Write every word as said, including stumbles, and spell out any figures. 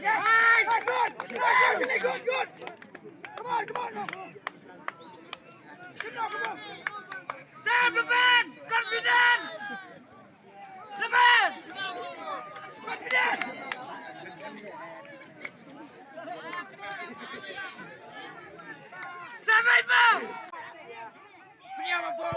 Yes! Good! Good! Good! Good! Come on, come on! Come on, come on! Sam, Ruben! Confident! Ruben! Confident! Sam, Ruben! Punya mampu!